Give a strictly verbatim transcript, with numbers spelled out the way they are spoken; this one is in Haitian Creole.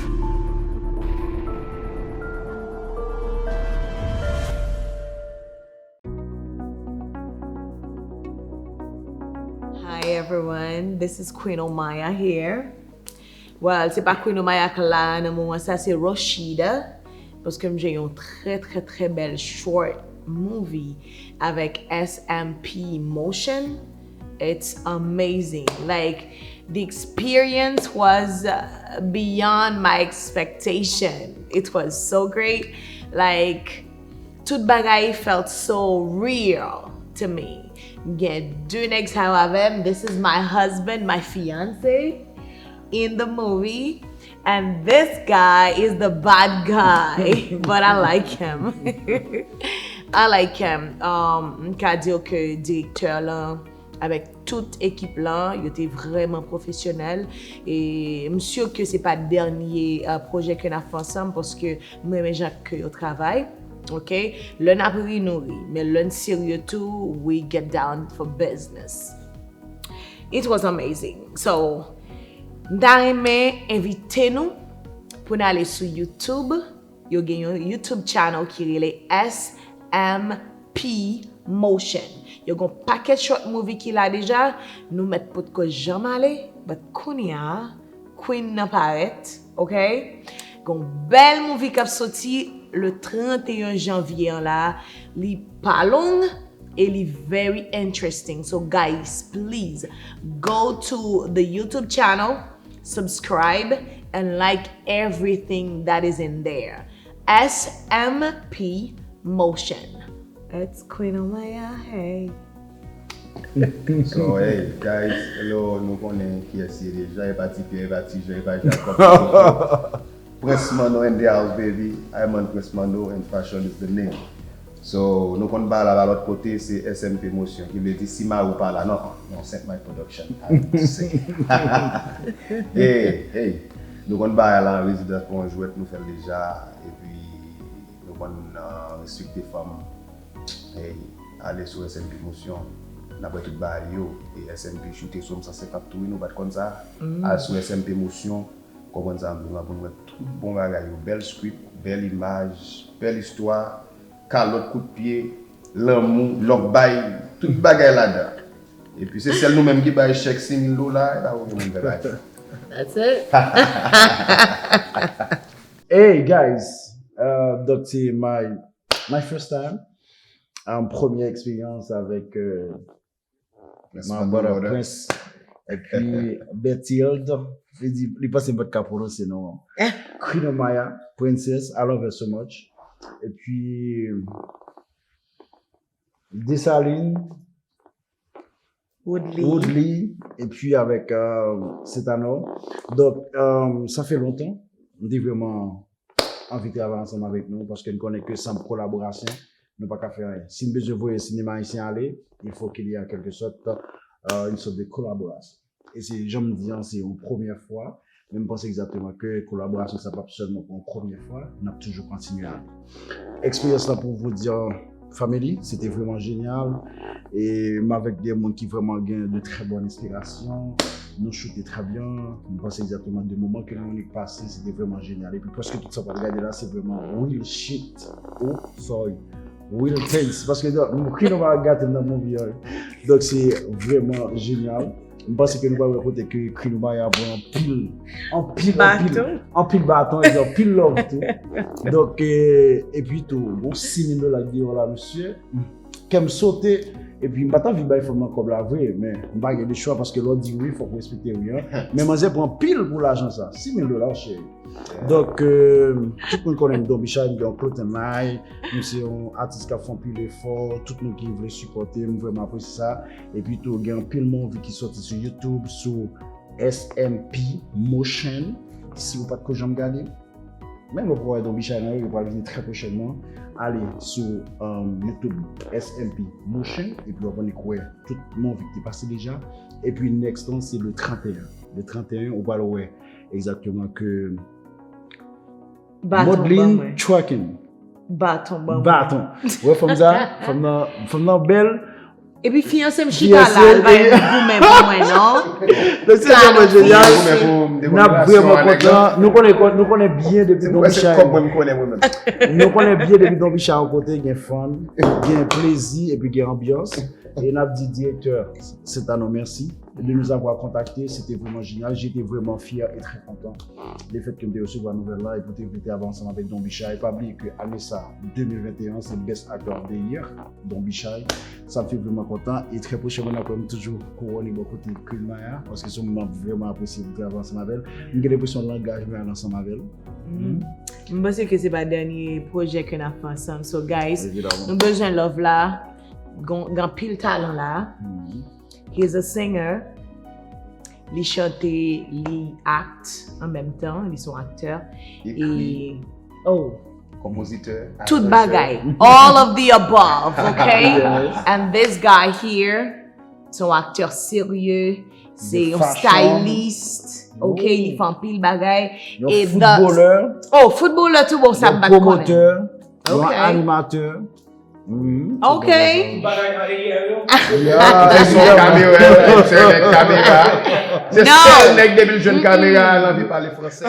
Hi everyone, this is Queen Omaya here. Well, se pa Queen Omaya k la nan moman sa, se Roshida. Paske m jwenn yon trè, trè, trè bèl short movie avèk S M P Motion. It's amazing. Like, the experience was uh, beyond my expectation. It was so great. Like, tout bagay felt so real to me. Gen de nèg sa yo avè m. This is my husband, my fiance in the movie. And this guy is the bad guy, but I like him. I like him. Um, m ka di w ke direktè lan avèk tout ekip lan, yo te vrèman pwofesyonèl. E m si ke se pa dènye uh, pwojè ke n ap fè ansanm, paske m renmen jan ke yo travay. Ok? Lè n ap ri, nou ri. Men lè n serye tou, we get down for business. It was amazing. So, m ta renmen envite nou pou n ale sou YouTube. Yo gen yon YouTube channel ki rele S M P Motion. Yo gen pakèt short movie ki la deja. Nou mèt potko janm ale, but kounye a, Queen nan parèt, ok? Gon bèl movie k ap soti le trente et un janvye an la. Li pa long e li very interesting. So guys, please go to the YouTube channel, subscribe, and like everything that is in there. S M P Motion. It's Queen Omaya, hey. So, hey, guys, hello, nou konnen kiyès li ye deja, e pa Ti Pyè, e pa Ti Jan, e pa Jakòb. Prince Mano in the house, baby. I'm on Prince Mano and fashion is the name. So, nou konn bagay la pa lòt kote, se S M P Motion, ki vle di si mari w pa la, non, non, Saint Mike Production. Hey, hey, nou konn bagay la an rezidans pou yon jwèt, nou fè l deja, epi nou konn uh, respekte fanm. Hey, ale sou S M P Motion, n ap wè tout bagay yo, e S M P choute sou m san senkant tou, wi, nou pa t konn sa. Al sou S M P Motion, konprann sa m di w la, pou n wè tout bon bagay yo, bèl script, bèl imaj, bèl istwa, kalòt, kout pye, lanmou, lòk bay, tout bagay ladan. Epi se sèl nou menm ki bay chèk sis mil dola, e pa okenn moun fè bagay. That's it. Hey guys, uh, donk se my, my first time, um, premyè eksperyans avèk uh, Prince my Mando brother Mother. Prince epi Bertilde. Li di li panse m pa t ka pwononse non. Queen Omaya, Princess, I love her so much. Epi Desalin, Woodley. Woodley, epi avèk uh, Setano. Donk, um, sa fè lontan m te vrèman anvi travay ansanm avèk nou paske n konnen ke san kolaborasyon, nou pa ka fè anyen. Si n bezwen voye sinema ayisyen ale, il faut qu'il y a quelque sorte, uh, une sorte de collaboration. E se jan m di an, se yon premyè fwa, men m panse egzakteman ke kolaborasyon sa p ap sèlman pou yon premyè fwa, n ap toujou kontinye ale. Eksperyans la pou vous dire, family, se te vrèman jenyal. E m avèk de moun ki vrèman gen de trè bòn enspirasyon. Nou choute trè byen. M panse egzakteman de moman ke nou annik pase, se te vrèman jenyal. Epi prèske tout sa w ap gade la, se vrèman real shit. Oh, sorry. Real things. Paske donk, nou ki nou pa gate nan movie an. Donk se vrèman jenyal. M panse ke nou pral wè kote ke Queen Omaya pran anpil, anpil, anpil, Baton. Anpil baton, epi anpil love tou. Donk, eh, epi tou, bon, sis mil dola ki deyò la, mesye. Kè m sote, epi m pa t anvi bay fanm nan kòb la vre, men m pa gen de chwa paske lè w di wi, fòk w respekte wi an. Men manzè pran pil pou lajan sa, sis mil dola, cheri. Donk, eh, tout moun konnen m Don Bicha, m gen yon clothing line, m se yon atis k ap fè anpil efò, tout moun ki vle sipòte m, vrèman apresye sa. Epi tou, gen anpil movie ki soti sou YouTube, sou S M P Motion. Si ou pa t ko janm gade, menm lè w pa wè Don Bicha nan yo, yo pral vini trè pwochènman. Ale sou um, YouTube S M P Motion, epi w ap annik wè tout movie ki te pase deja. Epi next one, se le trente et un. Le trente et un, ou pral wè egzakteman ke Baton ban Modeline mwen. Trucking. Baton ban mwen. Baton. Wè fanm sa, fanm nan, fanm nan bèl. Epi fiyanse m chita la, l pa goumen pou mwen non. Donk se vrèman jenyal. N ap vrèman kontan. Nou konnen nou konnen byen depi Don Bicha. Nou konnen byen depi Don Bicha yon kote gen fun, gen plezi epi gen anbyans. E n ap di direktè Sentano mèsi de nous avoir contactés. C'était vraiment génial. J'étais vraiment fier et très content de fait ke m te resevwa nouvèl la epi w te envite avè ansanm avèk Don Bicha. E pa bliye ke ane sa de mil venteyen se Best Actor of the Year, Don Bicha. Sa m fè vrèman kontan e trè pwochènman n ap wè m toujou kouwone bò kote Queen Maya paske se yon moun m ap vrèman apresye pou travay ansanm avè l. M gen enpresyon langaj mwen al ansanm avè l. M panse ke se pa dènye pwojè ke n ap fè ansanm. So guys, nou bezwen love la. Gen anpil talan la. He is a singer. Li chante, li act an menm tan, li se yon aktè. E oh, Konpozitè. Tout bagay. All of the above, ok? And this guy here, se yon aktè serye, se yon stylist, ok? Li fè anpil bagay. Yon footballer. Oh, footballer tou, bon, sa m pa t konnen. Yon animatè. Ok. Kamera, se sèl nèg depi l jwenn kamera, l anvi pale fransè.